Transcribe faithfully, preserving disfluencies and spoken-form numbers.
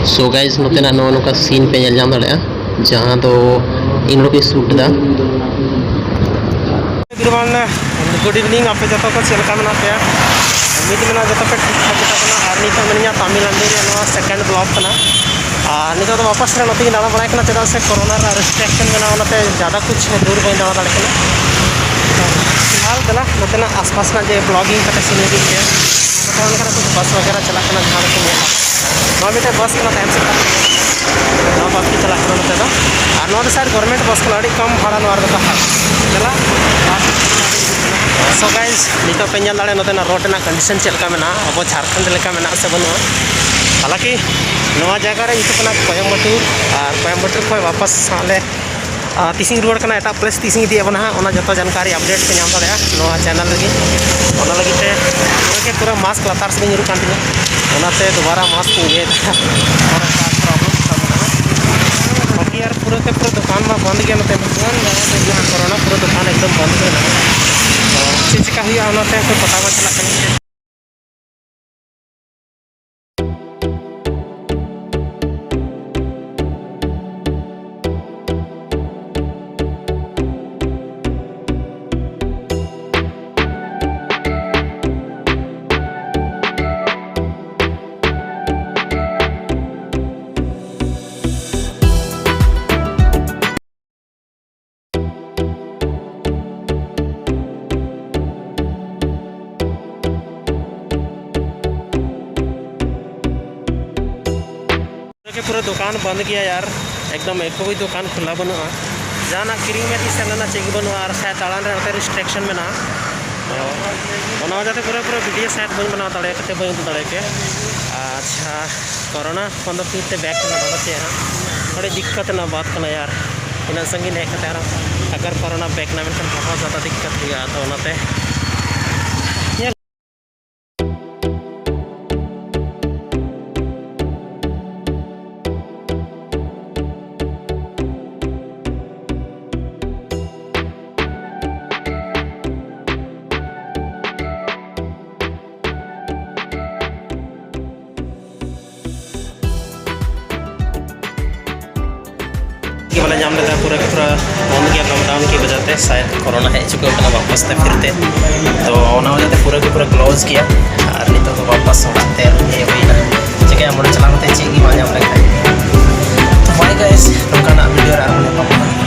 So guys, ᱱᱚᱛᱮᱱᱟᱜ ᱱᱚᱜᱼᱚ ᱱᱚᱝᱠᱟ scene ᱯᱮ ᱧᱮᱞ ᱧᱟᱢ ᱫᱟᱲᱮᱭᱟᱜᱼᱟ, ᱡᱟᱦᱟᱸ ᱫᱚ ᱤᱧ ᱱᱚᱰᱮ shoot ᱮᱫᱟ᱾ Everyone, good evening. ᱟᱯᱮ ᱡᱚᱛᱚ ᱠᱚ ᱪᱮᱫ ᱞᱮᱠᱟ ᱢᱮᱱᱟᱜ ᱯᱮᱭᱟ? ᱩᱢᱤᱫ ᱢᱮᱱᱟᱜᱼᱟ ᱡᱚᱛᱚ ᱯᱮ ᱴᱷᱤᱠ ᱴᱷᱟᱠ ᱜᱮᱛᱟ ᱵᱚᱱᱟ᱾ ᱟᱨ ᱱᱤᱛᱚᱜ ᱢᱮᱱᱟᱹᱧᱟ ᱛᱟᱢᱤᱞᱱᱟᱰᱩ ᱨᱮᱭᱟᱜ ᱱᱚᱣᱟ second vlog ᱠᱟᱱᱟ᱾ ᱟᱨ ᱱᱤᱛᱚᱜ ᱫᱚ ᱣᱟᱯᱟᱥ ᱨᱮ ᱱᱚᱛᱮ ᱜᱮ ᱫᱟᱬᱟ ᱵᱟᱲᱟᱭ ᱠᱟᱱᱟ, ᱪᱮᱫᱟᱜ ᱥᱮ ᱠᱳᱨᱳᱱᱟ ᱨᱮᱱᱟᱜ restriction ᱢᱮᱱᱟᱜᱼᱟ, ᱚᱱᱟᱛᱮ ᱡᱟᱫᱟ ᱠᱩᱪ ᱫᱩᱨ ᱵᱟᱹᱧ ᱫᱟᱬᱟ ᱫᱟᱲᱮ ᱠᱟᱱᱟ᱾ ᱯᱷᱤᱞᱦᱟᱞ ᱫᱮᱞᱟ ᱱᱚᱛᱮᱱᱟᱜ ᱟᱥᱯᱟᱥ ᱨᱮᱱᱟᱜ ᱡᱮ vlogging ᱠᱟᱛᱮ scene ᱤᱫᱤ ᱯᱮ, ᱱᱚᱛᱮ ᱚᱱᱠᱟᱱᱟᱜ ᱠᱩᱪ ᱵᱟᱥ ᱵᱟᱜᱮᱨᱟ ᱪᱟᱞᱟᱜ ᱠᱟᱱᱟ, ᱡᱟᱦᱟᱸ ᱫᱚᱠᱚ ᱧᱮᱞᱟ᱾ ᱱᱚᱣᱟ ᱢᱤᱫᱴᱮᱡ ᱵᱟᱥ ᱠᱟᱱᱟ, ᱛᱟᱭᱚᱢ ᱥᱮᱫ ᱠᱷᱚᱱ ᱱᱚᱣᱟ ᱵᱟᱥ ᱜᱮ ᱪᱟᱞᱟᱜ ᱠᱟᱱᱟ ᱱᱚᱛᱮ ᱫᱚ᱾ ᱟᱨ ᱱᱚᱣᱟ ᱫᱚ ᱥᱟᱭᱮᱫ government ᱵᱟᱥ ᱠᱟᱱᱟ, ᱟᱹᱰᱤ ᱠᱚᱢ ᱵᱷᱟᱲᱟ ᱱᱚᱣᱟ ᱨᱮᱫᱚ ᱠᱚ ᱦᱟᱛᱟᱣᱟ᱾ ᱪᱟᱞᱟᱜ ᱵᱟᱥ᱾ So guys, ᱱᱤᱛᱚᱜ ᱯᱮ ᱧᱮᱞ ᱫᱟᱲᱮᱭᱟᱜᱼᱟ ᱱᱚᱛᱮᱱᱟᱜ road ᱨᱮᱱᱟᱜ condition ᱪᱮᱫ ᱞᱮᱠᱟ ᱢᱮᱱᱟᱜᱼᱟ, ᱟᱵᱚ ᱡᱷᱟᱲᱠᱷᱚᱸᱰ ᱞᱮᱠᱟ ᱢᱮᱱᱟᱜᱼᱟ ᱥᱮ ᱵᱟᱹᱱᱩᱜᱼᱟ᱾ ᱦᱟᱞᱟᱸᱠᱤ ᱱᱚᱣᱟ ᱡᱟᱭᱜᱟ ᱨᱮ ᱧᱩᱛᱩᱢ ᱠᱟᱱᱟ ᱠᱚᱭᱮᱢᱵᱟᱴᱩᱨ, ᱟᱨ ᱠᱚᱭᱮᱢᱵᱟᱴᱩᱨ ᱠᱷᱚᱱ ᱣᱟᱯᱟᱥ ᱟᱞᱮ ᱟᱨ ᱛᱤᱥᱤᱧ ᱨᱩᱣᱟᱹᱲ ᱠᱟᱱᱟ, ᱮᱴᱟᱜ place ᱛᱤᱥᱤᱧ ᱤᱫᱤᱭᱮᱫ ᱵᱚᱱᱟ ᱦᱟᱸᱜ, ᱚᱱᱟ ᱡᱚᱛᱚ ᱡᱟᱱᱠᱟᱨᱤ update ᱯᱮ ᱧᱟᱢ ᱫᱟᱲᱮᱭᱟᱜᱼᱟ ᱱᱚᱣᱟ channel ᱨᱮᱜᱮ᱾ ᱚᱱᱟ ᱞᱟᱹᱜᱤᱫ ᱛᱮ ᱯᱩᱨᱟᱹ ᱜᱮ ᱯᱩᱨᱟᱹ mask ᱞᱟᱛᱟᱨ ᱥᱮᱫ ᱤᱧ ᱧᱩᱨᱩᱜ ᱠᱟᱱ ᱛᱤᱧᱟᱹ, ᱚᱱᱟᱛᱮ ᱫᱩᱵᱟᱨᱟ mask ᱤᱧ ᱤᱭᱟᱹᱭᱮᱫᱟ᱾ ᱚᱱᱟ problem ᱥᱟᱢᱱᱟ ᱨᱮ᱾ ᱵᱟᱹᱠᱤ ᱟᱨ ᱯᱩᱨᱟᱹ ᱛᱮ ᱯᱩᱨᱟᱹ ᱫᱚᱠᱟᱱ ᱢᱟ ᱵᱚᱱᱫ ᱜᱮᱭᱟ ᱱᱚᱛᱮ ᱢᱟ᱾ ᱠᱳᱨᱳᱱᱟ ᱯᱩᱨᱟᱹ ᱫᱚᱠᱟᱱ ᱮᱠᱫᱚᱢ ᱵᱚᱱᱫ ᱜᱮ ᱢᱮᱱᱟᱜᱼᱟ᱾ ᱛᱚ ᱪᱮᱫ ᱪᱮᱠᱟ ᱦᱩᱭᱩᱜᱼᱟ ᱚᱱᱟᱛᱮ ᱦᱚᱸ ᱯᱟᱛᱟ ᱵᱟᱝ ᱪᱟᱞᱟᱜ ᱠᱟᱱᱟ᱾ ᱯᱩᱨᱟᱹ ᱫᱚᱠᱟᱱ ᱵᱚᱱᱫ ᱜᱮᱭᱟ ᱭᱟᱨ, ᱮᱠᱫᱚᱢ ᱮᱠ ᱠᱚ ᱫᱚᱠᱟᱱ ᱠᱷᱩᱞᱟ ᱵᱟᱹᱱᱩᱜᱼᱟ᱾ ᱡᱟᱦᱟᱱᱟᱜ ᱠᱤᱨᱤᱧ ᱢᱮ ᱥᱮᱱ ᱞᱮᱱᱟ ᱪᱮᱫ ᱜᱮ ᱵᱟᱹᱱᱩᱜᱼᱟ, ᱟᱨ ᱥᱟᱭ ᱫᱟᱬᱟᱱ ᱨᱮ ᱱᱚᱛᱮ restriction ᱢᱮᱱᱟᱜᱼᱟ᱾ ᱛᱚ ᱚᱱᱟ ᱚᱡᱮ ᱛᱮ ᱯᱩᱨᱟᱹ ᱯᱩᱨᱟᱹ video ᱥᱟᱭᱮᱫ ᱵᱟᱹᱧ ᱵᱮᱱᱟᱣ ᱫᱟᱲᱮ ᱠᱟᱛᱮ ᱵᱟᱹᱧ ᱩᱫᱩᱜ ᱫᱟᱲᱮ ᱠᱮᱭᱟ᱾ ᱟᱪᱪᱷᱟ, ᱠᱳᱨᱳᱱᱟ ᱠᱷᱚᱱ ᱫᱚ ᱯᱷᱤᱨ ᱛᱮ back ᱠᱟᱱᱟ, ᱵᱟᱵᱟ ᱪᱮᱫ ᱦᱟᱸᱜ ᱟᱹᱰᱤ ᱫᱤᱠᱠᱟᱛ ᱨᱮᱱᱟᱜ ᱵᱟᱛ ᱠᱟᱱᱟ ᱭᱟᱨ᱾ ᱩᱱᱟᱹᱜ ᱥᱟᱺᱜᱤᱧ ᱦᱮᱡ ᱠᱟᱛᱮ ᱟᱨᱦᱚᱸ ᱟᱜᱟᱨ ᱠᱳᱨᱳᱱᱟ back ᱱᱟ ᱢᱮᱱᱠᱷᱟᱱ ᱵᱚᱦᱩᱛ ᱡᱟᱫᱟ ᱫᱤᱠᱠᱟᱛ ᱦᱩᱭᱩᱜᱼᱟ᱾ ᱛᱚ ᱚᱱᱟᱛᱮ ᱧᱮᱞ ᱧᱟᱢ ᱞᱮᱫᱟ ᱯᱩᱨᱟᱹ ᱜᱮ ᱯᱩᱨᱟᱹ ᱵᱚᱱᱫ ᱜᱮᱭᱟ ᱞᱚᱠᱰᱟᱣᱱ ᱠᱤ ᱵᱟᱡᱟᱣ ᱛᱮ, ᱥᱟᱭᱮᱫ ᱠᱳᱨᱳᱱᱟ ᱦᱮᱡ ᱪᱩᱠᱟᱹᱣ ᱠᱟᱱᱟ ᱣᱟᱯᱟᱥ ᱛᱮ ᱯᱷᱤᱨ ᱛᱮ᱾ ᱛᱚ ᱚᱱᱟ ᱣᱟᱡᱟᱣ ᱛᱮ ᱯᱩᱨᱟᱹ ᱜᱮ ᱯᱩᱨᱟᱹ ᱠᱞᱳᱡᱽ ᱜᱮᱭᱟ᱾ ᱟᱨ ᱱᱤᱛᱚᱜ ᱫᱚ ᱣᱟᱯᱟᱥ ᱚᱲᱟᱜ ᱛᱮ ᱦᱮᱡ ᱦᱩᱭ ᱮᱱᱟ᱾ ᱪᱤᱠᱟᱹᱭᱟᱢ, ᱚᱸᱰᱮ ᱪᱟᱞᱟᱣ ᱠᱟᱛᱮ ᱪᱮᱫ ᱜᱮ ᱵᱟᱝ ᱧᱟᱢ ᱞᱮᱠᱷᱟᱱ᱾ ᱛᱚ ᱵᱟᱭ ᱜᱟᱭᱥ, ᱱᱚᱝᱠᱟᱱᱟᱜ ᱵᱷᱤᱰᱤᱭᱳ ᱨᱮ ᱟᱨᱦᱚᱸ ᱧᱟᱯᱟᱢ ᱠᱟᱱᱟ᱾